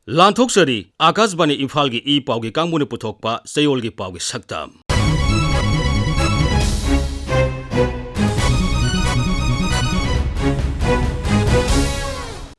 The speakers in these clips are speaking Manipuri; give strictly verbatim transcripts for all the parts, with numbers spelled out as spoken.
ꯂꯥꯟꯊꯣꯛꯆꯔꯤ, ꯑꯥꯀꯥꯁꯕꯥꯅꯤ ꯏꯝꯐꯥꯜꯒꯤ ꯏ ꯄꯥꯎꯒꯤ ꯀꯥꯡꯕꯨꯅ ꯄꯨꯊꯣꯛꯄ ꯆꯌꯣꯜꯒꯤ ꯄꯥꯎꯒꯤ ꯁꯛꯇꯝ꯫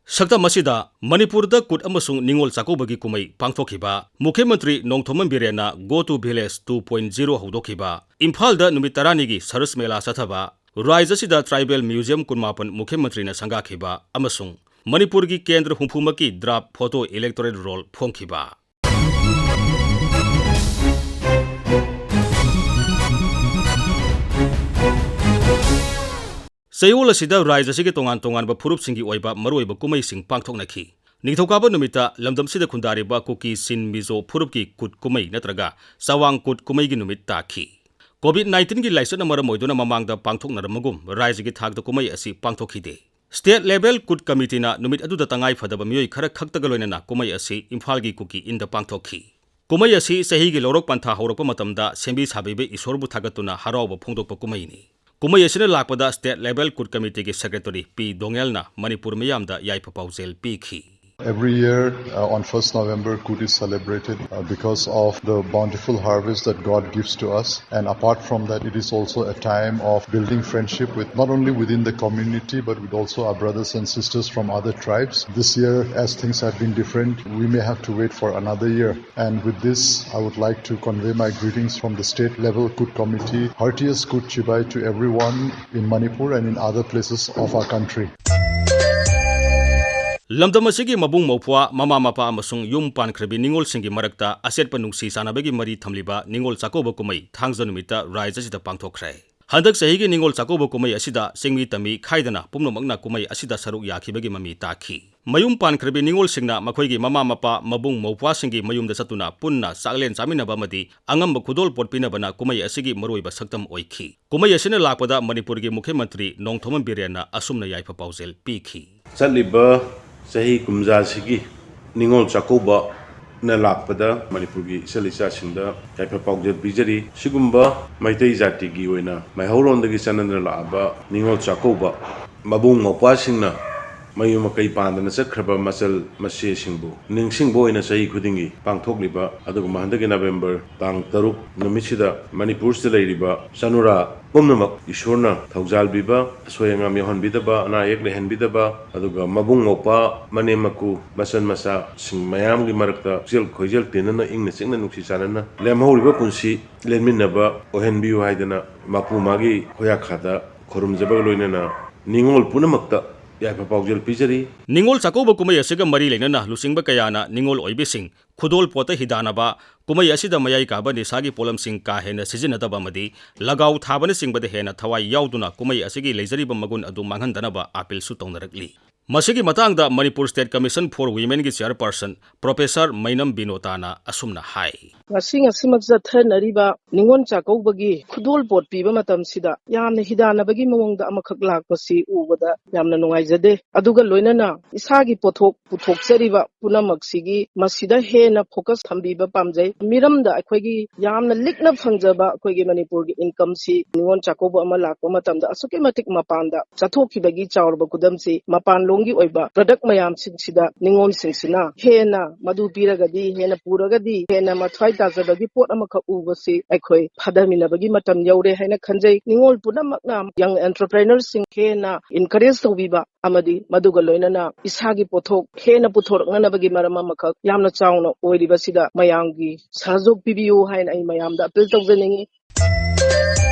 ꯁꯛꯇꯝ ꯑꯁꯤꯗ ꯃꯅꯤꯄꯨꯔꯗ ꯀꯨꯠ ꯑꯃꯁꯨꯡ ꯅꯤꯉꯣꯜ ꯆꯥꯛꯀꯧꯕꯒꯤ ꯀꯨꯝꯍꯩ ꯄꯥꯡꯊꯣꯛꯈꯤꯕ, ꯃꯨꯈ꯭ꯌ ꯃꯟꯇ꯭ꯔꯤ Nongthombam ꯕꯤꯔꯦꯟꯅ Go to Village two point zero ꯍꯧꯗꯣꯛꯈꯤꯕ, ꯏꯝꯐꯥꯜꯗ ꯅꯨꯃꯤꯠ ꯇꯔꯥꯅꯤꯒꯤ ꯁꯔꯁ ꯃꯦꯂꯥ ꯆꯠꯊꯕ, ꯔꯥꯏꯖ꯭ꯌ ꯑꯁꯤꯗ ꯇ꯭ꯔꯥꯏꯕꯦꯜ ꯃ꯭ꯌꯨꯖꯤꯌꯝ ꯀꯨꯟꯃꯥꯄꯟ ꯃꯨꯈ꯭ꯌ ꯃꯟꯇ꯭ꯔꯤꯅ ꯁꯪꯒꯥꯈꯤꯕ ꯑꯃꯁꯨꯡ ꯃꯅꯤꯄꯨꯔꯒꯤ ꯀꯦꯟꯗ꯭ꯔ ꯍꯨꯝꯐꯨꯃꯛꯀꯤ ꯗ꯭ꯔꯥꯐ ꯐꯣꯇꯣ ꯏꯂꯦꯛꯇꯣꯔꯦꯜ ꯔꯣꯜ ꯐꯣꯡꯈꯤꯕ꯫ ꯆꯌꯣꯜ ꯑꯁꯤꯗ ꯔꯥꯏꯖ꯭ꯌ ꯑꯁꯤꯒꯤ ꯇꯣꯉꯥꯟ ꯇꯣꯉꯥꯟꯕ ꯐꯨꯔꯨꯞꯁꯤꯡꯒꯤ ꯑꯣꯏꯕ ꯃꯔꯨꯑꯣꯏꯕ ꯀꯨꯝꯍꯩꯁꯤꯡ ꯄꯥꯡꯊꯣꯛꯅꯈꯤ꯫ ꯅꯤꯡꯊꯧꯀꯥꯕ ꯅꯨꯃꯤꯠꯇ ꯂꯝꯗꯝꯁꯤꯗ ꯈꯨꯟꯗꯥꯔꯤꯕ ꯀꯨꯀꯤ ꯆꯤꯟ ꯃꯤꯖꯣ ꯐꯨꯔꯨꯞꯀꯤ ꯀꯨꯠ ꯀꯨꯝꯍꯩ ꯅꯠꯇ꯭ꯔꯒ ꯆꯋꯥꯡ ꯀꯨꯠ ꯀꯨꯝꯍꯩꯒꯤ ꯅꯨꯃꯤꯠ ꯇꯥꯈꯤ꯫ ꯀꯣꯚꯤꯗ ꯅꯥꯏꯟꯇꯤꯟꯒꯤ ꯂꯥꯏꯆꯠꯅ ꯃꯔꯝ ꯑꯣꯏꯗꯨꯅ ꯃꯃꯥꯡꯗ ꯄꯥꯡꯊꯣꯛꯅꯔꯝꯕꯒꯨꯝ ꯔꯥꯏꯖ꯭ꯌꯒꯤ ꯊꯥꯛꯇ ꯀꯨꯝꯍꯩ ꯑꯁꯤ ꯄꯥꯡꯊꯣꯛꯈꯤꯗꯦ꯫ ꯁ꯭ꯇꯦꯠ ꯂꯦꯚꯦꯜ ꯀꯨꯠ ꯀꯃꯤꯇꯤꯅ ꯅꯨꯃꯤꯠ ꯑꯗꯨꯗ ꯇꯉꯥꯏ ꯐꯗꯕ ꯃꯤꯑꯣꯏ ꯈꯔ ꯈꯛꯇꯒ ꯂꯣꯏꯅꯅ ꯀꯨꯝꯍꯩ ꯑꯁꯤ ꯏꯝꯐꯥꯜꯒꯤ ꯀꯨꯀꯤ ꯏꯟꯗ ꯄꯥꯡꯊꯣꯛꯈꯤ꯫ ꯀꯨꯝꯍꯩ ꯑꯁꯤ ꯆꯍꯤꯒꯤ ꯂꯧꯔꯣꯛ ꯄꯟꯊꯥ ꯍꯧꯔꯛꯄ ꯃꯇꯝꯗ ꯁꯦꯝꯕꯤ ꯁꯥꯕꯤꯕ ꯏꯁꯣꯔꯕꯨ ꯊꯥꯒꯠꯇꯨꯅ ꯍꯔꯥꯎꯕ ꯐꯣꯡꯗꯣꯛꯄ ꯀꯨꯝꯍꯩꯅꯤ꯫ ꯀꯨꯝꯍꯩ ꯑꯁꯤꯅ ꯂꯥꯛꯄꯗ ꯁ꯭ꯇꯦꯠ ꯂꯦꯚꯦꯜ ꯀꯨꯠ ꯀꯃꯤꯇꯤꯒꯤ ꯁꯦꯀ꯭ꯔꯦꯇꯔꯤ ꯄꯤ ꯗꯣꯉꯦꯜꯅ ꯃꯅꯤꯄꯨꯔ ꯃꯤꯌꯥꯝꯗ ꯌꯥꯏꯐ ꯄꯥꯎꯖꯦꯜ ꯄꯤꯈꯤ꯫ Every year, uh, on first November, Kut is celebrated, uh, because of the bountiful harvest that God gives to us. And apart from that, it is also a time of building friendship with not only within the community, but with also our brothers and sisters from other tribes. This year, as things have been different, we may have to wait for another year. And with this, I would like to convey my greetings from the state level Kut committee. Heartiest Kut Chibai to everyone in Manipur and in other places of our country. ꯂꯝꯗꯝ ꯑꯁꯤꯒꯤ ꯃꯕꯨꯡ ꯃꯧꯄ꯭ꯋꯥ, ꯃꯃꯥ ꯃꯄꯥ ꯑꯃꯁꯨꯡ ꯌꯨꯝ ꯄꯥꯟꯈ꯭ꯔꯕꯤ ꯅꯤꯉꯣꯜꯁꯤꯡꯒꯤ ꯃꯔꯛꯇ ꯑꯆꯦꯠꯄ ꯅꯨꯡꯁꯤ ꯆꯥꯟꯅꯕꯒꯤ ꯃꯔꯤ ꯊꯝꯂꯤꯕ ꯅꯤꯉꯣꯜ ꯆꯥꯛꯀꯧꯕ ꯀꯨꯝꯍꯩ ꯊꯥꯡꯖ ꯅꯨꯃꯤꯠꯇ ꯔꯥꯏꯖ꯭ꯌ ꯑꯁꯤꯗ ꯄꯥꯡꯊꯣꯛꯈ꯭ꯔꯦ꯫ ꯍꯟꯗꯛ ꯆꯍꯤꯒꯤ ꯅꯤꯉꯣꯜ ꯆꯥꯛꯀꯧꯕ ꯀꯨꯝꯍꯩ ꯑꯁꯤꯗ ꯆꯤꯡꯃꯤ ꯇꯝꯃꯤ ꯈꯥꯏꯗꯅ ꯄꯨꯝꯅꯃꯛꯅ ꯀꯨꯝꯍꯩ ꯑꯁꯤꯗ ꯁꯔꯨꯛ ꯌꯥꯈꯤꯕꯒꯤ ꯃꯃꯤ ꯇꯥꯈꯤ꯫ ꯃꯌꯨꯝ ꯄꯥꯟꯈ꯭ꯔꯕꯤ ꯅꯤꯉꯣꯜꯁꯤꯡꯅ ꯃꯈꯣꯏꯒꯤ ꯃꯃꯥ ꯃꯄꯥ, ꯃꯕꯨꯡ ꯃꯧꯄ꯭ꯋꯥꯁꯤꯡꯒꯤ ꯃꯌꯨꯝꯗ ꯆꯠꯇꯨꯅ ꯄꯨꯟꯅ ꯆꯥꯛꯂꯦꯟ ꯆꯥꯃꯤꯟꯅꯕ ꯑꯃꯗꯤ ꯑꯉꯝꯕ ꯈꯨꯗꯣꯜꯄꯣꯠ ꯄꯤꯅꯕꯅ ꯀꯨꯝꯍꯩ ꯑꯁꯤꯒꯤ ꯃꯔꯨꯑꯣꯏꯕ ꯁꯛꯇꯝ ꯑꯣꯏꯈꯤ꯫ ꯀꯨꯝꯍꯩ ꯑꯁꯤꯅ ꯂꯥꯛꯄꯗ ꯃꯅꯤꯄꯨꯔꯒꯤ ꯃꯨꯈ꯭ꯌ ꯃꯟꯇ꯭ꯔꯤ ꯅꯣꯡꯊꯣꯝꯕꯝ ꯕꯤꯔꯦꯟꯅ ꯑꯁꯨꯝꯅ ꯌꯥꯏꯐ ꯄꯥꯎꯖꯦꯜ ꯄꯤꯈꯤ꯫ ꯆꯠꯂꯤꯕ ꯆꯍꯤ ꯀꯨꯝꯖꯥꯁꯤꯒꯤ ꯅꯤꯉꯣꯜ ꯆꯥꯛꯀꯧꯕꯅ ꯂꯥꯛꯄꯗ ꯃꯅꯤꯄꯨꯔꯒꯤ ꯏꯆꯜ ꯏꯆꯥꯁꯤꯡꯗ ꯌꯥꯏꯐ ꯄꯥꯎꯖꯦꯜ ꯄꯤꯖꯔꯤ꯫ ꯁꯤꯒꯨꯝꯕ ꯃꯩꯇꯩ ꯖꯥꯇꯤꯒꯤ ꯑꯣꯏꯅ ꯃꯩꯍꯧꯔꯣꯟꯗꯒꯤ ꯆꯠꯅꯗꯨꯅ ꯂꯥꯛꯂꯕ ꯅꯤꯉꯣꯜ ꯆꯥꯛꯀꯧꯕ ꯃꯕꯨꯡ ꯃꯧꯄ꯭ꯋꯥꯁꯤꯡꯅ ꯃꯌꯨꯝ ꯃꯀꯩ ꯄꯥꯟꯗꯅ ꯆꯠꯈ꯭ꯔꯕ ꯃꯆꯜ ꯃꯆꯦꯁꯤꯡꯕꯨ ꯅꯤꯡꯁꯤꯡꯕ ꯑꯣꯏꯅ ꯆꯍꯤ ꯈꯨꯗꯤꯡꯒꯤ ꯄꯥꯡꯊꯣꯛꯂꯤꯕ, ꯑꯗꯨꯒꯨꯝꯕ ꯍꯟꯗꯛꯀꯤ ꯅꯕꯦꯝꯕꯔ ꯇꯥꯡ ꯇꯔꯨꯛ ꯅꯨꯃꯤꯠꯁꯤꯗ ꯃꯅꯤꯄꯨꯔꯁꯤꯗ ꯂꯩꯔꯤꯕ ꯆꯅꯨꯔꯥ ꯄꯨꯝꯅꯃꯛ ꯏꯁꯣꯔꯅ ꯊꯧꯖꯥꯜꯕꯤꯕ, ꯑꯁꯣꯏ ꯑꯉꯥꯝ ꯌꯥꯎꯍꯟꯕꯤꯗꯕ, ꯑꯅꯥ ꯑꯌꯦꯛ ꯂꯩꯍꯟꯕꯤꯗꯕ, ꯑꯗꯨꯒ ꯃꯕꯨꯡ ꯃꯧꯄ꯭ꯋꯥ, ꯃꯅꯦꯝ ꯃꯀꯨ, ꯃꯆꯟ ꯃꯆꯥꯁꯤꯡ ꯃꯌꯥꯝꯒꯤ ꯃꯔꯛꯇ ꯄꯨꯛꯆꯦꯜ ꯈꯣꯏꯖꯦꯜ ꯇꯤꯟꯅꯅ, ꯏꯪꯅ ꯆꯤꯛꯅ ꯅꯨꯡꯁꯤ ꯆꯥꯟꯅꯅ ꯂꯦꯝꯍꯧꯔꯤꯕ ꯄꯨꯟꯁꯤ ꯂꯦꯟꯃꯤꯟꯅꯕ ꯑꯣꯏꯍꯟꯕꯤꯌꯨ ꯍꯥꯏꯗꯅ ꯃꯄꯨ ꯃꯥꯒꯤ ꯈꯣꯏꯌꯥꯈꯥꯗ ꯈꯨꯔꯨꯝꯖꯕꯒ ꯂꯣꯏꯅꯅ ꯅꯤꯉꯣꯜ ꯄꯨꯝꯅꯃꯛꯇ ꯌꯥꯏꯐ ꯄꯥꯎꯖꯦꯜ ꯄꯤꯖꯔꯤ꯫ ꯅꯤꯉꯣꯜ ꯆꯥꯛꯀꯧꯕ ꯀꯨꯝꯍꯩ ꯑꯁꯤꯒ ꯃꯔꯤ ꯂꯩꯅꯅ ꯂꯨꯆꯤꯡꯕ ꯀꯌꯥꯅ ꯅꯤꯉꯣꯜ ꯑꯣꯏꯕꯤꯁꯤꯡ ꯈꯨꯗꯣꯜ ꯄꯣꯠꯇ ꯍꯤꯗꯥꯟꯅꯕ, ꯀꯨꯝꯍꯩ ꯑꯁꯤꯗ ꯃꯌꯥꯏ ꯀꯥꯕ ꯅꯤꯁꯥꯒꯤ ꯄꯣꯠꯂꯝꯁꯤꯡ ꯀꯥ ꯍꯦꯟꯅ ꯁꯤꯖꯤꯟꯅꯗꯕ ꯑꯃꯗꯤ ꯂꯒꯥꯎ ꯊꯥꯕꯅꯆꯤꯡꯕꯗ ꯍꯦꯟꯅ ꯊꯋꯥꯏ ꯌꯥꯎꯗꯨꯅ ꯀꯨꯝꯍꯩ ꯑꯁꯤꯒꯤ ꯂꯩꯖꯔꯤꯕ ꯃꯒꯨꯟ ꯑꯗꯨ ꯃꯥꯡꯍꯟꯗꯅꯕ ꯑꯥꯄꯤꯜꯁꯨ ꯇꯧꯅꯔꯛꯂꯤ꯫ ꯃꯁꯤꯒꯤ ꯃꯇꯥꯡꯗ ꯃꯅꯤꯄꯨꯔ ꯁ꯭ꯇꯦꯠ ꯀꯃꯤꯁꯟ ꯐꯣꯔ ꯋꯤꯃꯦꯟꯒꯤ ꯆꯤꯌꯔꯄꯔꯁꯟ ꯄ꯭ꯔꯣꯐꯦꯁꯔ ꯃꯩꯅꯝ ꯕꯤꯅꯣꯇꯥꯅ ꯑꯁꯨꯝꯅ ꯍꯥꯏ꯫ ꯉꯁꯤ ꯉꯁꯤꯃꯛ ꯆꯠꯊꯅꯔꯤꯕ ꯅꯤꯉꯣꯜ ꯆꯥꯛꯀꯧꯕꯒꯤ ꯈꯨꯗꯣꯜ ꯄꯣꯠ ꯄꯤꯕ ꯃꯇꯝꯁꯤꯗ ꯌꯥꯝꯅ ꯍꯤꯗꯥꯟꯅꯕꯒꯤ ꯃꯑꯣꯡꯗ ꯑꯃꯈꯛ ꯂꯥꯛꯄꯁꯤ ꯎꯕꯗ ꯌꯥꯝꯅ ꯅꯨꯡꯉꯥꯏꯖꯗꯦ꯫ ꯑꯗꯨꯒ ꯂꯣꯏꯅꯅ ꯏꯁꯥꯒꯤ ꯄꯣꯠꯊꯣꯛ ꯄꯨꯊꯣꯛꯆꯔꯤꯕ ꯄꯨꯝꯅꯃꯛꯁꯤꯒꯤ ꯃꯁꯤꯗ ꯍꯦꯟꯅ ꯐꯣꯀꯁ ꯊꯝꯕꯤꯕ ꯄꯥꯝꯖꯩ꯫ ꯃꯤꯔꯝꯗ ꯑꯩꯈꯣꯏꯒꯤ ꯌꯥꯝꯅ ꯂꯤꯛꯅ ꯐꯪꯖꯕ ꯑꯩꯈꯣꯏꯒꯤ ꯃꯅꯤꯄꯨꯔꯒꯤ ꯏꯟꯀꯝꯁꯤ ꯅꯤꯉꯣꯜ ꯆꯥꯛꯀꯧꯕ ꯑꯃ ꯂꯥꯛꯄ ꯃꯇꯝꯗ ꯑꯁꯨꯛꯀꯤ ꯃꯇꯤꯛ ꯃꯄꯥꯟꯗ ꯆꯠꯊꯣꯛꯈꯤꯕꯒꯤ ꯆꯥꯎꯔꯕ ꯈꯨꯗꯝꯁꯤ ꯃꯄꯥꯟꯂꯣꯝꯒꯤ ꯑꯣꯏꯕ ꯄ꯭ꯔꯗꯛ ꯃꯌꯥꯝꯁꯤꯡꯁꯤꯗ ꯅꯤꯉꯣꯜꯁꯤꯡꯁꯤꯅ ꯍꯦꯟꯅ ꯃꯗꯨ ꯄꯤꯔꯒꯗꯤ, ꯍꯦꯟꯅ ꯄꯨꯔꯒꯗꯤ, ꯍꯦꯟꯅ ꯃꯊ꯭ꯋꯥꯏ ꯇꯥꯖꯕꯒꯤ ꯄꯣꯠ ꯑꯃꯈꯛ ꯎꯕꯁꯤ ꯑꯩꯈꯣꯏ ꯐꯥꯗꯃꯤꯟꯅꯕꯒꯤ ꯃꯇꯝ ꯌꯧꯔꯦ ꯍꯥꯏꯅ ꯈꯟꯖꯩ꯫ ꯅꯤꯉꯣꯜ ꯄꯨꯝꯅꯃꯛꯅ ꯌꯪ ꯑꯦꯟꯇꯔꯄ꯭ꯔꯦꯅꯔꯁꯤꯡ ꯍꯦꯟꯅ ꯏꯟꯀꯔꯦꯖ ꯇꯧꯕꯤꯕ ꯑꯃꯗꯤ ꯃꯗꯨꯒ ꯂꯣꯏꯅꯅ ꯏꯁꯥꯒꯤ ꯄꯣꯠꯊꯣꯛ ꯍꯦꯟꯅ ꯄꯨꯊꯣꯔꯛꯅꯅꯕꯒꯤ ꯃꯔꯝ ꯑꯃꯈꯛ ꯌꯥꯝꯅ ꯆꯥꯎꯅ ꯑꯣꯏꯔꯤꯕꯁꯤꯗ ꯃꯌꯥꯝꯒꯤ ꯁꯍꯖꯣꯛ ꯄꯤꯕꯤꯌꯨ ꯍꯥꯏꯅ ꯑꯩ ꯃꯌꯥꯝꯗ ꯑꯄꯤꯜ ꯇꯧꯖꯅꯤꯡꯏ꯫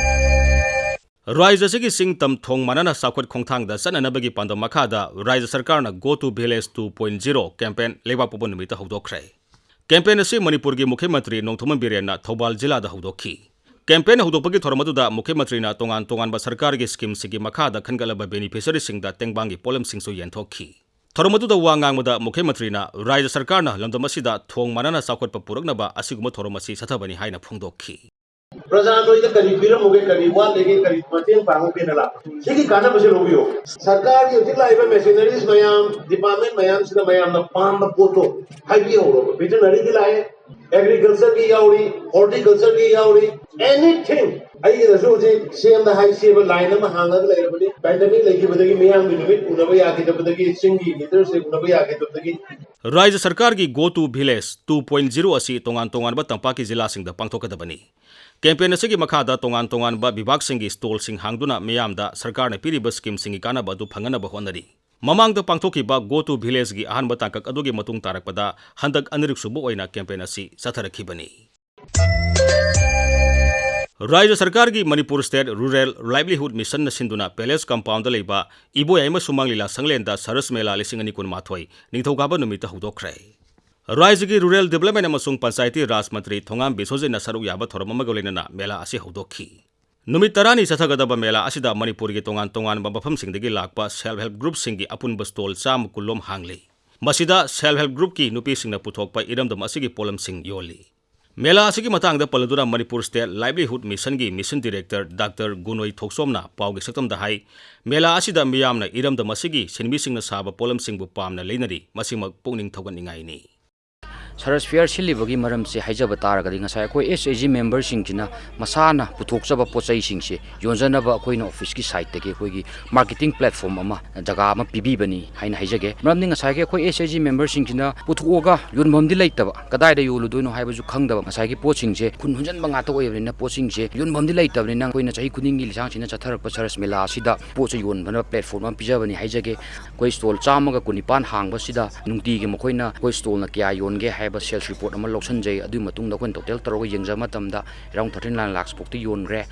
ꯔꯥꯖ꯭ꯌ ꯑꯁꯤꯒꯤ ꯆꯤꯡ ꯇꯝ ꯊꯣꯡ ꯃꯥꯟꯅꯅ ꯆꯥꯎꯈꯠ ꯈꯣꯡꯊꯥꯡꯗ ꯆꯠꯅꯅꯕꯒꯤ ꯄꯥꯟꯗꯝ ꯃꯈꯥꯗ ꯔꯥꯖ꯭ꯌ ꯁꯔꯀꯥꯔꯅ Go to Village two point zero campaign ꯂꯩꯕꯥꯛ ꯄꯣꯛꯄ ꯅꯨꯃꯤꯠꯇ ꯍꯧꯗꯣꯛꯈ꯭ꯔꯦ꯫ Campaign ꯑꯁꯤ ꯃꯅꯤꯄꯨꯔꯒꯤ ꯃꯨꯈ꯭ꯌ ꯃꯟꯇ꯭ꯔꯤ ꯅꯣꯡꯊꯣꯝꯕꯝ ꯕꯤꯔꯦꯟꯅ ꯊꯧꯕꯥꯜ ꯖꯤꯂꯥꯗ ꯍꯧꯗꯣꯛꯈꯤ꯫ Campaign ꯍꯧꯗꯣꯛꯄꯒꯤ ꯊꯧꯔꯝ ꯑꯗꯨꯗ ꯃꯨꯈ꯭ꯌ ꯃꯟꯇ꯭ꯔꯤꯅ ꯇꯣꯉꯥꯟ ꯇꯣꯉꯥꯟꯕ ꯁꯔꯀꯥꯔꯒꯤ ꯁ꯭ꯀꯤꯝꯁꯤꯡꯒꯤ ꯃꯈꯥꯗ ꯈꯟꯒꯠꯂꯕ ꯕꯦꯅꯤꯐꯤꯁꯔꯤꯁꯤꯡꯗ ꯇꯦꯡꯕꯥꯡꯒꯤ ꯄꯣꯠꯂꯝꯁꯤꯡꯁꯨ ꯌꯦꯟꯊꯣꯛꯈꯤ꯫ ꯊꯧꯔꯝ ꯑꯗꯨꯗ ꯋꯥ ꯉꯥꯡꯕꯗ ꯃꯨꯈ꯭ꯌ ꯃꯟꯇ꯭ꯔꯤꯅ ꯔꯥꯖ꯭ꯌ ꯁꯔꯀꯥꯔꯅ ꯂꯝꯗꯝ ꯑꯁꯤꯗ ꯊꯣꯡ ꯃꯥꯟꯅꯅ ꯆꯥꯎꯈꯠꯄ ꯄꯨꯔꯛꯅꯕ ꯑꯁꯤꯒꯨꯝꯕ ꯊꯧꯔꯝ ꯑꯁꯤ ꯆꯠꯊꯕꯅꯤ ꯍꯥꯏꯅ ꯐꯣꯡꯗꯣꯛꯈꯤ꯫ ꯄ꯭ꯔꯖꯥ ꯅꯣꯏꯗ ꯀꯔꯤ ꯄꯤꯔꯝꯃꯨꯒꯦ, ꯀꯔꯤ ꯋꯥꯠꯂꯤꯒꯦ, ꯀꯔꯤ ꯃꯇꯦꯡ ꯄꯥꯡꯉꯨꯒꯦꯅ ꯂꯥꯛꯄ꯫ ꯁꯤꯒꯤ ꯀꯥꯟꯅꯕꯁꯦ ꯂꯧꯕꯤꯌꯨ꯫ ꯁꯔꯀꯥꯔꯒꯤ ꯍꯧꯖꯤꯛ ꯂꯥꯛꯏꯕ ꯃꯦꯁꯤꯅꯔꯤꯁ ꯃꯌꯥꯝ, ꯗꯤꯄꯥꯔꯠꯃꯦꯟ ꯃꯌꯥꯝꯁꯤꯅ ꯃꯌꯥꯝꯅ ꯄꯥꯝꯕ ꯄꯣꯠꯇꯣ ꯍꯥꯏꯕꯤꯍꯧꯔꯣꯕ꯫ ꯚꯦꯇꯤꯅꯔꯤꯒꯤ ꯂꯥꯛꯑꯦ, ꯑꯦꯒ꯭ꯔꯤꯀꯜꯆꯔꯒꯤ ꯌꯥꯎꯔꯤ, ꯍꯣꯔꯇꯤꯀꯜꯆꯔꯒꯤ ꯌꯥꯎꯔꯤ, ꯑꯦꯅꯤꯊꯤꯡ꯫ ꯑꯩꯒꯤꯗꯁꯨ ꯍꯧꯖꯤꯛ ꯁꯦꯝꯗ ꯍꯥꯏ ꯁꯦꯝꯕ ꯂꯥꯏꯟ ꯑꯃ ꯍꯥꯡꯉꯒ ꯂꯩꯔꯕꯅꯤ꯫ ꯄꯦꯟꯗꯦꯃꯤꯛ ꯂꯩꯈꯤꯕꯗꯒꯤ ꯃꯤꯌꯥꯝꯒꯤ ꯅꯨꯃꯤꯠ ꯎꯅꯕ ꯌꯥꯈꯤꯗꯕꯗꯒꯤ, ꯆꯤꯡꯒꯤ ꯂꯤꯗꯔꯁꯤꯡ ꯎꯅꯕ ꯌꯥꯈꯤꯗꯕꯗꯒꯤ꯫ ꯔꯥꯖ꯭ꯌ ꯁꯔꯀꯥꯔꯒꯤ Go to Village two point zero ꯑꯁꯤ ꯇꯣꯉꯥꯟ ꯇꯣꯉꯥꯟꯕ ꯇꯝꯄꯥꯛꯀꯤ ꯖꯤꯂꯥꯁꯤꯡꯗ ꯄꯥꯡꯊꯣꯛꯀꯗꯕꯅꯤ꯫ ꯀꯦꯝꯄꯦꯟ ꯑꯁꯤꯒꯤ ꯃꯈꯥꯗ ꯇꯣꯉꯥꯟ ꯇꯣꯉꯥꯟꯕ ꯕꯤꯚꯥꯒꯁꯤꯡꯒꯤ ꯁ꯭ꯇꯣꯜꯁꯤꯡ ꯍꯥꯡꯗꯨꯅ ꯃꯤꯌꯥꯝꯗ ꯁꯔꯀꯥꯔꯅ ꯄꯤꯔꯤꯕ ꯁ꯭ꯀꯤꯝꯁꯤꯡꯒꯤ ꯀꯥꯟꯅꯕ ꯑꯗꯨ ꯐꯪꯍꯟꯅꯕ ꯍꯣꯠꯅꯔꯤ꯫ ꯃꯃꯥꯡꯗ ꯄꯥꯡꯊꯣꯛꯈꯤꯕ Go to Villageꯒꯤ ꯑꯍꯥꯟꯕ ꯇꯥꯡꯀꯛ ꯑꯗꯨꯒꯤ ꯃꯇꯨꯡ ꯇꯥꯔꯛꯄꯗ ꯍꯟꯗꯛ ꯑꯅꯤꯔꯛꯁꯨꯕ ꯑꯣꯏꯅ ꯀꯦꯝꯄꯦꯟ ꯑꯁꯤ ꯆꯠꯊꯔꯛꯈꯤꯕꯅꯤ꯫ ꯔꯥꯖ꯭ꯌ ꯁꯔꯀꯥꯔꯒꯤ Manipur State Rural Livelihood Missionꯅ ꯁꯤꯟꯗꯨꯅ Palace Compoundꯗ ꯂꯩꯕ ꯏꯕꯣꯌꯥꯏꯃ ꯁꯨꯃꯥꯡ ꯂꯤꯂꯥ ꯁꯪꯂꯦꯟꯗ ꯁꯔꯁ ꯃꯦꯂꯥ ꯂꯤꯁꯤꯡ ꯑꯅꯤ ꯀꯨꯟꯃꯥꯊꯣꯏ ꯅꯤꯡꯊꯧꯀꯥꯕ ꯅꯨꯃꯤꯠꯇ ꯍꯧꯗꯣꯛꯈ꯭ꯔꯦ꯫ ꯔꯥꯖ꯭ꯌꯒꯤ Rural Development ꯑꯃꯁꯨꯡ ꯄꯟꯆꯥꯌꯇꯤ ꯔꯥꯖ ꯃꯟꯇ꯭ꯔꯤ ꯊꯣꯉꯥꯝ ꯕꯤꯁ꯭ꯋꯖꯤꯠꯅ ꯁꯔꯨꯛ ꯌꯥꯕ ꯊꯧꯔꯝ ꯑꯃꯒ ꯂꯣꯏꯅꯅ ꯃꯦꯂꯥ ꯑꯁꯤ ꯍꯧꯗꯣꯛꯈꯤ꯫ ꯅꯨꯃꯤꯠ ꯇꯔꯥꯅꯤ ꯆꯠꯊꯒꯗꯕ ꯃꯦꯂꯥ ꯑꯁꯤꯗ ꯃꯅꯤꯄꯨꯔꯒꯤ ꯇꯣꯉꯥꯟ ꯇꯣꯉꯥꯟꯕ ꯃꯐꯝꯁꯤꯡꯗꯒꯤ ꯂꯥꯛꯄ Self Help Groupꯁꯤꯡꯒꯤ ꯑꯄꯨꯟꯕ ꯁ꯭ꯇꯣꯜ ꯆꯥꯝꯃ ꯀꯨꯟꯂꯣꯝ ꯍꯥꯡꯂꯤ꯫ ꯃꯁꯤꯗ Self Help Groupꯀꯤ ꯅꯨꯄꯤꯁꯤꯡꯅ ꯄꯨꯊꯣꯛꯄ ꯏꯔꯝꯗꯝ ꯑꯁꯤꯒꯤ ꯄꯣꯠꯂꯝꯁꯤꯡ ꯌꯣꯜꯂꯤ꯫ ꯃꯦꯂꯥ ꯑꯁꯤꯒꯤ ꯃꯇꯥꯡꯗ ꯄꯜꯂꯗꯨꯅ Manipur State Livelihood Missionꯒꯤ Mission Director Doctor ꯒꯨꯅꯣꯏ ꯊꯣꯛꯆꯣꯝꯅ ꯄꯥꯎꯒꯤ ꯁꯛꯇꯝꯗ ꯍꯥꯏ, ꯃꯦꯂꯥ ꯑꯁꯤꯗ ꯃꯤꯌꯥꯝꯅ ꯏꯔꯝꯗꯝ ꯑꯁꯤꯒꯤ ꯁꯤꯟꯃꯤꯁꯤꯡꯅ ꯁꯥꯕ ꯄꯣꯠꯂꯝꯁꯤꯡꯕꯨ ꯄꯥꯝꯅ ꯂꯩꯅꯔꯤ, ꯃꯁꯤꯃꯛ ꯄꯨꯛꯅꯤꯡ ꯊꯧꯒꯠꯅꯤꯡꯉꯥꯏꯅꯤ꯫ ꯁꯔꯁ ꯐꯤꯌꯔ ꯁꯤꯜꯂꯤꯕꯒꯤ ꯃꯔꯝꯁꯦ ꯍꯥꯏꯖꯕ ꯇꯥꯔꯒꯗꯤ, ꯉꯁꯥꯏ ꯑꯩꯈꯣꯏ S H G memberꯁꯤꯡꯁꯤꯅ ꯃꯁꯥꯅ ꯄꯨꯊꯣꯛꯆꯕ ꯄꯣꯠ ꯆꯩꯁꯤꯡꯁꯦ ꯌꯣꯟꯖꯅꯕ ꯑꯩꯈꯣꯏꯅ ꯑꯣꯐꯤꯁꯀꯤ ꯁꯥꯏꯠꯇꯒꯤ ꯑꯩꯈꯣꯏꯒꯤ marketing platform ꯑꯃ, ꯖꯒꯥ ꯑꯃ ꯄꯤꯕꯤꯕꯅꯤ ꯍꯥꯏꯅ ꯍꯥꯏꯖꯒꯦ꯫ ꯃꯔꯝꯗꯤ ꯉꯁꯥꯏꯒꯤ ꯑꯩꯈꯣꯏ S H G memberꯁꯤꯡꯁꯤꯅ ꯄꯨꯊꯣꯛꯑꯒ ꯌꯣꯟꯐꯝꯗꯤ ꯂꯩꯇꯕ, ꯀꯗꯥꯏꯗ ꯌꯣꯜꯂꯨꯗꯣꯏꯅꯣ ꯍꯥꯏꯕꯁꯨ ꯈꯪꯗꯕ, ꯉꯁꯥꯏꯒꯤ ꯄꯣꯠꯁꯤꯡꯁꯦ ꯈꯨꯟ ꯍꯨꯟꯖꯟꯕ ꯉꯥꯛꯇ ꯑꯣꯏꯕꯅꯤꯅ, ꯄꯣꯠꯁꯤꯡꯁꯦ ꯌꯣꯟꯐꯝꯗꯤ ꯂꯩꯇꯕꯅꯤꯅ, ꯑꯩꯈꯣꯏꯅ ꯆꯍꯤ ꯈꯨꯗꯤꯡꯒꯤ ꯂꯤꯁꯥꯡ ꯁꯤꯠꯅ ꯆꯠꯊꯔꯛꯄ ꯁꯔꯁ ꯃꯦꯂꯥ ꯑꯁꯤꯗ ꯄꯣꯠꯁꯦ ꯌꯣꯟꯕꯅ platform ꯑꯃ ꯄꯤꯖꯕꯅꯤ ꯍꯥꯏꯖꯒꯦ꯫ ꯑꯩꯈꯣꯏ ꯁ꯭ꯇꯣꯜ ꯆꯥꯝꯃꯒ ꯀꯨꯟꯅꯤꯄꯥꯟ ꯍꯥꯡꯕꯁꯤꯗ ꯅꯨꯡꯇꯤꯒꯤ ꯃꯈꯣꯏꯅ ꯑꯩꯈꯣꯏ ꯁ꯭ꯇꯣꯜꯅ ꯀꯌꯥ ꯌꯣꯟꯒꯦ ꯍꯥꯏꯕ sales report ꯑꯃ ꯂꯧꯁꯤꯟꯖꯩ꯫ ꯑꯗꯨꯒꯤ ꯃꯇꯨꯡꯗ ꯑꯩꯈꯣꯏꯅ total ꯇꯧꯔꯒ ꯌꯦꯡꯖꯕ ꯃꯇꯝꯗ around thirty nine lakhs ꯐꯥꯎꯗꯤ ꯌꯣꯟꯈ꯭ꯔꯦ꯫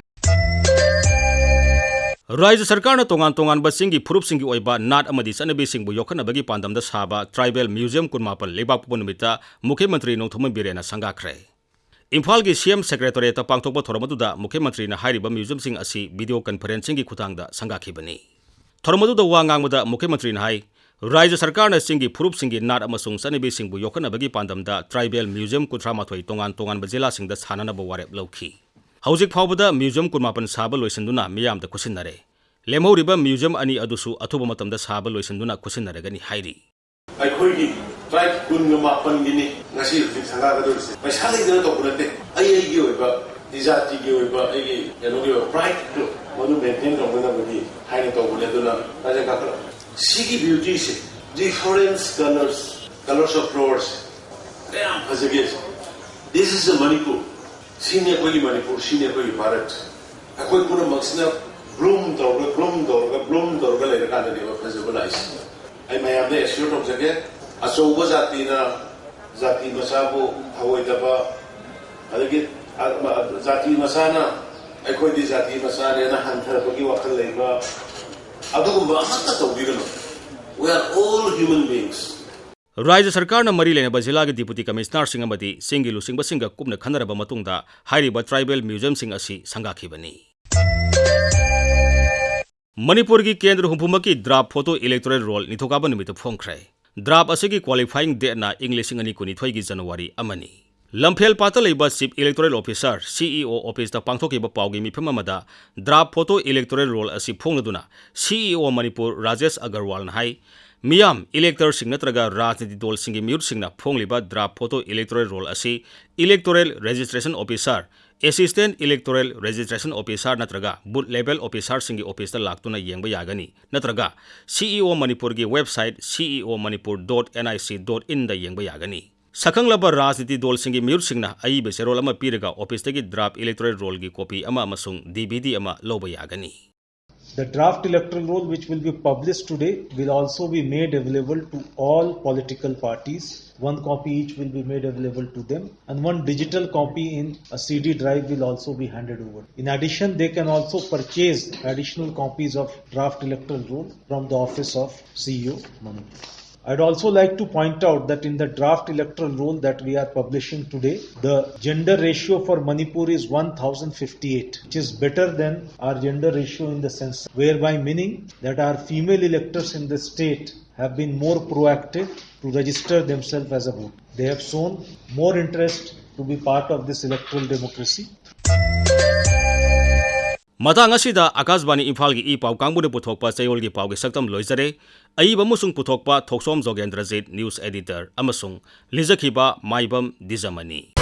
ꯔꯥꯖ꯭ꯌ ꯁꯔꯀꯥꯔꯅ ꯇꯣꯉꯥꯟ ꯇꯣꯉꯥꯟꯕ ꯆꯤꯡꯒꯤ ꯐꯨꯔꯨꯞꯁꯤꯡꯒꯤ ꯑꯣꯏꯕ ꯅꯥꯠ ꯑꯃꯗꯤ ꯆꯠꯅꯕꯤꯁꯤꯡꯕꯨ ꯌꯣꯛꯈꯠꯅꯕꯒꯤ ꯄꯥꯟꯗꯝꯗ ꯁꯥꯕ Tribal Museum ꯀꯨꯟꯃꯥꯄꯟ ꯂꯩꯕꯥꯛꯄꯣꯛꯄ ꯅꯨꯃꯤꯠꯇ ꯃꯨꯈ꯭ꯌ ꯃꯟꯇ꯭ꯔꯤ ꯅꯣꯡꯊꯣꯝꯕꯝ ꯕꯤꯔꯦꯟꯅ ꯁꯪꯒꯥꯈ꯭ꯔꯦ꯫ ꯏꯝꯐꯥꯜꯒꯤ C M Secretariatꯇ ꯄꯥꯡꯊꯣꯛꯄ ꯊꯧꯔꯝ ꯑꯗꯨꯗ ꯃꯨꯈ꯭ꯌ ꯃꯟꯇ꯭ꯔꯤꯅ ꯍꯥꯏꯔꯤꯕ museumꯁꯤꯡ ꯑꯁꯤ video conferencingꯒꯤ ꯈꯨꯠꯊꯥꯡꯗ ꯁꯪꯒꯥꯈꯤꯕꯅꯤ꯫ ꯊꯧꯔꯝ ꯑꯗꯨꯗ ꯋꯥ ꯉꯥꯡꯕꯗ ꯃꯨꯈ꯭ꯌ ꯃꯟꯇ꯭ꯔꯤꯅ ꯍꯥꯏ, ꯔꯥꯖ꯭ꯌ ꯁꯔꯀꯥꯔꯅ ꯆꯤꯡꯒꯤ ꯐꯨꯔꯨꯞꯁꯤꯡꯒꯤ ꯅꯥꯠ ꯑꯃꯁꯨꯡ ꯆꯠꯅꯕꯤꯁꯤꯡꯕꯨ ꯌꯣꯛꯈꯠꯅꯕꯒꯤ ꯄꯥꯟꯗꯝꯗ Tribal Museum ꯀꯨꯟꯊ꯭ꯔꯥ ꯃꯥꯊꯣꯏ ꯇꯣꯉꯥꯟ ꯇꯣꯉꯥꯟꯕ ꯖꯤꯂꯥꯁꯤꯡꯗ ꯁꯥꯅꯅꯕ ꯋꯥꯔꯦꯞ ꯂꯧꯈꯤ꯫ ꯍꯧꯖꯤꯛ ꯐꯥꯎꯕꯗ museum ꯀꯨꯟꯃꯥꯄꯟ ꯁꯥꯕ ꯂꯣꯏꯁꯤꯟꯗꯨꯅ ꯃꯤꯌꯥꯝꯗ ꯈꯨꯠꯁꯤꯟꯅꯔꯦ꯫ ꯂꯦꯝꯍꯧꯔꯤꯕ museum ꯑꯅꯤ ꯑꯗꯨꯁꯨ ꯑꯊꯨꯕ ꯃꯇꯝꯗ ꯁꯥꯕ ꯂꯣꯏꯁꯤꯟꯗꯨꯅ ꯈꯨꯠꯁꯤꯟꯅꯔꯒꯅꯤ ꯍꯥꯏꯔꯤ꯫ ꯑꯩꯈꯣꯏꯒꯤ ꯇ꯭ꯔꯥꯏꯕ ꯀꯨꯟꯒ ꯃꯥꯄꯟꯒꯤꯅꯤ ꯉꯁꯤ ꯍꯧꯖꯤꯛ ꯁꯪꯒꯥꯒꯗꯧꯔꯤꯁꯦ꯫ ꯄꯩꯁꯥ ꯂꯩꯗꯅ ꯇꯧꯕ ꯅꯠꯇꯦ꯫ ꯑꯩ ꯑꯩꯒꯤ ꯑꯣꯏꯕ, ꯏꯖꯥꯇꯤꯒꯤ ꯑꯣꯏꯕ, ꯑꯩꯒꯤ ꯀꯩꯅꯣꯒꯤ ꯑꯣꯏꯕ ꯄ꯭ꯔꯥꯏꯗꯇꯣ ꯃꯗꯨ ꯃꯦꯟꯇꯦꯟ ꯇꯧꯅꯅꯕꯒꯤ ꯍꯥꯏꯅ ꯇꯧꯕꯅꯦ꯫ ꯑꯗꯨꯅ ꯇꯥꯖ ꯀꯥꯈꯠꯂꯛ꯫ ꯁꯤꯒꯤ ꯕ꯭ꯌꯨꯇꯤꯁꯦ, ꯗꯤꯐꯔꯦꯟꯁ ꯀꯂꯔꯁ, ꯀꯂꯔꯁ ꯑꯣꯐ ꯐ꯭ꯂꯣꯋꯔꯁꯦ ꯀꯌꯥꯝ ꯐꯖꯒꯦ꯫ This is a Manipur. ꯁꯤꯅꯤ ꯑꯩꯈꯣꯏꯒꯤ ꯃꯅꯤꯄꯨꯔ, ꯁꯤꯅꯤ ꯑꯩꯈꯣꯏꯒꯤ ꯚꯥꯔꯠ꯫ ꯑꯩꯈꯣꯏ ꯄꯨꯝꯅꯃꯛꯁꯤꯅ ꯕ꯭ꯂꯨꯝ ꯇꯧꯔꯒ, ꯕ꯭ꯂꯨꯝ ꯇꯧꯔꯒ, ꯕ꯭ꯂꯨꯝ ꯇꯧꯔꯒ ꯂꯩꯔꯀꯥꯟꯗꯅꯦꯕ ꯐꯖꯕ ꯂꯥꯛꯏꯁꯦ꯫ ꯑꯩ ꯃꯌꯥꯝꯗ ꯑꯦꯁꯤꯌꯣꯔ ꯇꯧꯖꯒꯦ, ꯑꯆꯧꯕ ꯖꯥꯇꯤꯅ ꯖꯥꯇꯤ ꯃꯆꯥꯕꯨ ꯊꯑꯣꯏꯗꯕ, ꯑꯗꯒꯤ ꯑ-, ꯑ-, ꯖꯥꯇꯤ ꯃꯆꯥꯅ ꯑꯩꯈꯣꯏꯗꯤ ꯖꯥꯇꯤ ꯃꯆꯥꯅꯦꯅ ꯍꯟꯊꯕꯒꯤ ꯋꯥꯈꯜ ꯂꯩꯕ, ꯑꯗꯨꯒꯨꯝꯕ ꯑꯃꯠꯇ ꯇꯧꯕꯤꯒꯅꯨ꯫ We are all human beings. ꯔꯥꯖ꯭ꯌ ꯁꯔꯀꯥꯔꯅ ꯃꯔꯤ ꯂꯩꯅꯕ ꯖꯤꯂꯥꯒꯤ ꯗꯤꯄꯨꯇꯤ ꯀꯃꯤꯁꯅꯥꯔꯁꯤꯡ ꯑꯃꯗꯤ ꯆꯤꯡꯒꯤ ꯂꯨꯆꯤꯡꯕꯁꯤꯡꯒ ꯀꯨꯞꯅ ꯈꯟꯅꯔꯕ ꯃꯇꯨꯡꯗ ꯍꯥꯏꯔꯤꯕ ꯇ꯭ꯔꯥꯏꯕꯦꯜ ꯃ꯭ꯌꯨꯖꯤꯌꯝꯁꯤꯡ ꯑꯁꯤ ꯁꯪꯒꯥꯈꯤꯕꯅꯤ꯫ ꯃꯅꯤꯄꯨꯔꯒꯤ ꯀꯦꯟꯗ꯭ꯔ ꯍꯨꯝꯐꯨꯃꯛꯀꯤ ꯗ꯭ꯔꯥꯐ ꯐꯣꯇꯣ ꯏꯂꯦꯛꯇꯣꯔꯦꯜ ꯔꯣꯜ ꯅꯤꯡꯊꯧꯀꯥꯕ ꯅꯨꯃꯤꯠꯇ ꯐꯣꯡꯈ꯭ꯔꯦ꯫ ꯗ꯭ꯔꯥꯐ ꯑꯁꯤꯒꯤ ꯀ꯭ꯋꯥꯂꯤꯐꯥꯏꯡ ꯗꯦꯠꯅ ꯏꯪ ꯂꯤꯁꯤꯡ ꯑꯅꯤ ꯀꯨꯟꯅꯤꯊꯣꯏꯒꯤ ꯖꯅꯋꯥꯔꯤ ꯑꯃꯅꯤ꯫ ꯂꯝꯐꯦꯜꯄꯥꯠꯇ ꯂꯩꯕ ꯆꯤꯐ ꯏꯂꯦꯛꯇꯣꯔꯦꯜ ꯑꯣꯐꯤꯁꯥꯔ, ꯁꯤ ꯏ ꯑꯣ, ꯑꯣꯐꯤꯁꯇ ꯄꯥꯡꯊꯣꯛꯈꯤꯕ ꯄꯥꯎꯒꯤ ꯃꯤꯐꯝ ꯑꯃꯗ ꯗ꯭ꯔꯥꯐ ꯐꯣꯇꯣ ꯏꯂꯦꯛꯇꯣꯔꯦꯜ ꯔꯣꯜ ꯑꯁꯤ ꯐꯣꯡꯂꯗꯨꯅ ꯁꯤ ꯏ ꯑꯣ ꯃꯅꯤꯄꯨꯔ ꯔꯥꯖꯦꯁ ꯑꯒꯔꯋꯥꯜꯅ ꯍꯥꯏ, ꯃꯤꯌꯥꯝ, ꯏꯂꯦꯛꯇꯔꯁꯤꯡ ꯅꯠꯇ꯭ꯔꯒ ꯔꯥꯖꯅꯤꯇꯤ ꯗꯣꯜꯁꯤꯡꯒꯤ ꯃꯤꯍꯨꯠꯁꯤꯡꯅ ꯐꯣꯡꯂꯤꯕ ꯗ꯭ꯔꯥꯐ ꯐꯣꯇꯣ ꯏꯂꯦꯛꯇꯣꯔꯦꯜ ꯔꯣꯜ ꯑꯁꯤ electoral registration officer, assistant electoral registration officer ꯅꯠꯇ꯭ꯔꯒ ꯕꯨꯊ ꯂꯦꯚꯦꯜ ꯑꯣꯐꯤꯁꯥꯔꯁꯤꯡꯒꯤ ꯑꯣꯐꯤꯁꯇ ꯂꯥꯛꯇꯨꯅ ꯌꯦꯡꯕ ꯌꯥꯒꯅꯤ, ꯅꯠꯇ꯭ꯔꯒ ꯁꯤ ꯏ ꯑꯣ ꯃꯅꯤꯄꯨꯔꯒꯤ ꯋꯦꯕꯁꯥꯏꯠ, ꯁꯤ ꯏ ꯑꯣ Manipur dot and I C dot ꯏꯟꯗ ꯌꯦꯡꯕ ꯌꯥꯒꯅꯤ꯫ ꯁꯛꯈꯪꯂꯕ ꯔꯥꯖꯅꯤꯇꯤ ꯗꯣꯜꯁꯤꯡꯒꯤ ꯃꯤꯍꯨꯠꯁꯤꯡꯅ ꯑꯏꯕ ꯆꯦꯔꯣꯜ ꯑꯃ ꯄꯤꯔꯒ ꯑꯣꯐꯤꯁꯇꯒꯤ ꯗ꯭ꯔꯥꯐ ꯏꯂꯦꯛꯇꯣꯔꯦꯜ ꯔꯣꯜꯒꯤ ꯀꯣꯄꯤ ꯑꯃ ꯑꯃꯁꯨꯡ ꯗꯤ ꯚꯤ ꯗꯤ ꯑꯃ ꯂꯧꯕ ꯌꯥꯒꯅꯤ꯫ The draft electoral roll, which will be published today, will also be made available to all political parties. One copy each will be made available to them, and one digital copy in a C D drive will also be handed over. In addition, they can also purchase additional copies of draft electoral roll from the office of C E O Manipur. I'd also like to point out that in the draft electoral roll that we are publishing today, the gender ratio for Manipur is one thousand fifty-eight, which is better than our gender ratio in the census, whereby meaning that our female electors in the state have been more proactive to register themselves as a voter. They have shown more interest to be part of this electoral democracy. ꯃꯇꯥꯡ ꯑꯁꯤꯗ ꯑꯀꯥꯁꯕꯥꯅꯤ ꯏꯝꯐꯥꯜꯒꯤ ꯏ ꯄꯥꯎ ꯀꯥꯡꯕꯨꯅ ꯄꯨꯊꯣꯛꯄ ꯆꯌꯣꯜꯒꯤ ꯄꯥꯎꯒꯤ ꯁꯛꯇꯝ ꯂꯣꯏꯖꯔꯦ꯫ ꯑꯏꯕ ꯑꯃꯁꯨꯡ ꯄꯨꯊꯣꯛꯄ ꯊꯣꯛꯁꯣꯝ ꯖꯣꯒꯦꯟꯗ꯭ꯔꯖꯤꯠ, news editor, ꯑꯃꯁꯨꯡ ꯂꯤꯖꯈꯤꯕ ꯃꯥꯏꯕꯝ ꯗꯤꯖꯃꯅꯤ꯫